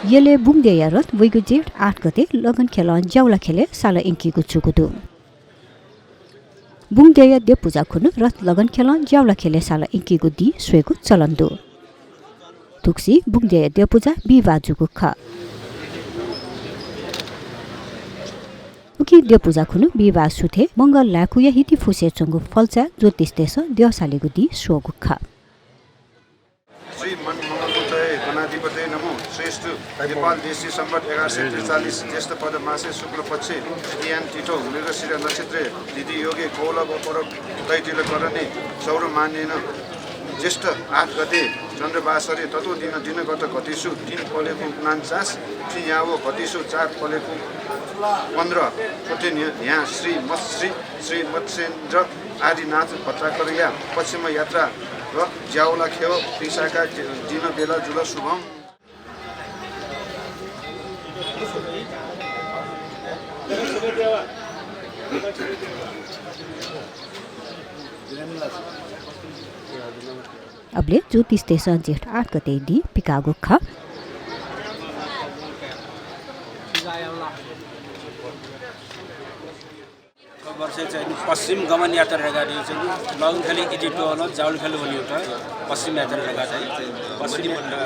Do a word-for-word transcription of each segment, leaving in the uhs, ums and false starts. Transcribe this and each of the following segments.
यलय् बुंगद्यःया रथ वइगु जेठ आठ गते लगनखेलं ज्याउलाखेलय् साला यंकीगु जूगु दु। बुंगद्यःया द्यःपुजा खुन्हु रथ लगनखेलं ज्याउलाखेलय् साला यंकीगु दिं स्वयेगु चलन दु। थुगुसी बुंगद्यःया द्यःपुजा बिहिबाः जूगु खः। उकिं द्यःपुजा खुन्हु बिहिबाः सुथय् मंगल लाय्कूया हिति फुसय् च्वंगु फल्चाय् ज्योतिषतय्सं द्यः सालेगु दिं स्वःगु खः। श्री मन मंगलमूर्तये गणाधिपतये नमो। श्रेष्ठ नेपाल देशी संवत् एघार सय त्रिचालिस ज्येष्ठ पद मासे शुक्ल पक्षे तृतीयां तिथौ मृगशिरा नक्षत्रे दिदि योगे कौलव परव तैतिल करणे सौर मानेन ज्येष्ठ आठ गते चन्द्रबासरे तत्व दिन दिनगत घटिसु तीन पलेखु उनान्चास, फियाव घटिसु चार पलेखु पन्ध्र, थ्वते न्ह्य-, न्ह्या श्री मत्स्री, श्री मत्स्येन्द्र आदिनाथ भट्टारकया पश्चिम यात्रा र ज्याउलाखेव पिसाका दि-, दिन बेला जुल शुभम। अबलय् ज्योतिषतय्सं जेठ आठ गते दिं पिकाःगु खः। वर्ष चाहिँ नि पश्चिम गमन यात्रा धकाः चाहिँ नि लगनखेलय् इति त्वःलं ज्याउलाखेलय् वनीगु पश्चिम यात्रा धकाः चाहिँ पश्चिम यात्रा,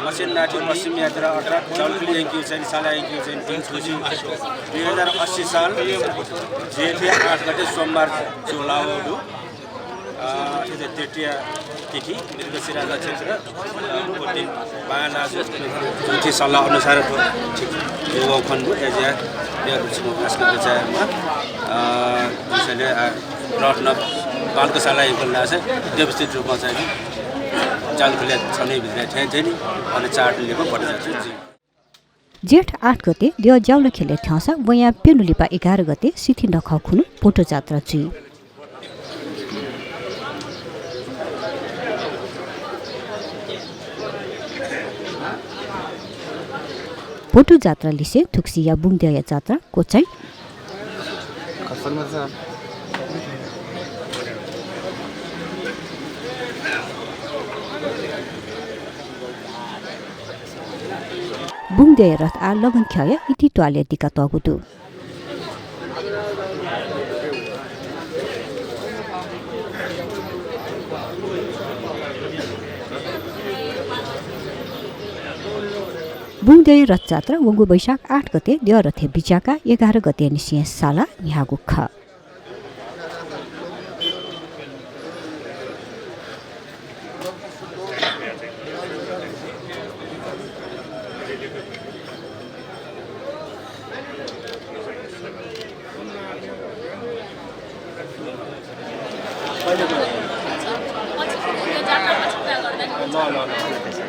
मत्स्येन्द्रनाथया पश्चिम यात्रा अर्थात् ज्याउलाखेलय् यंकीगु चाहिँ साला यंकीगु चाहिँ दिं थुसी दुई हजार अस्सी साल जेठ आठ गते सोमबार जुल। अ, अथे तृतीया तिथि, मृगशिरा नक्षत्र, अ, पुतिन बांलाजु, ज्योतिष सल्लाह अनुसार थ्व ठीक जुइगु खनेदु, अय्‌जुया, या रुचिमा खास करके चाहिँ, अ, विषयले, अ, रत्न बालकशाला यंकल नासे व्यवस्थित रूपमा चाहिँ नि ज्याउलाखेलय् छन्हुया भित्र थें थें नि, अले चार दिनले पने जात जुइ। जेठ आठ गते द्यः ज्याउलाखेलय् थ्यंसा वयां प्यन्हु लिपा एघार गते सिथि नखः खुन्हु भोटो जात्रा जुइ। भोटो जात्रा लिसे थुगुसीया बुंगद्यःया जात्रा क्वचाइ। बुंगद्यःया रथ आः लगनखेलया इति त्वालय् दिकातःगु दु। बुंगद्यःया रथजात्रा वंगु वैशाख आठ गते द्यः रथय् बिज्याकाः एघार गतेनिसें साला न्ह्याःगु खः।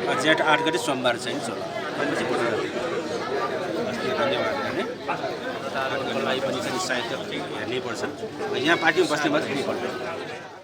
अँ, जेठ आठ गते सोमबार चाहिँ नि चल। धन्यवाद, है। आठ गते लागि पनि चाहिँ सायद हेर्नै पर्छ। यहाँ पार्टीमा बस्ने मात्रै हुनुपर्छ।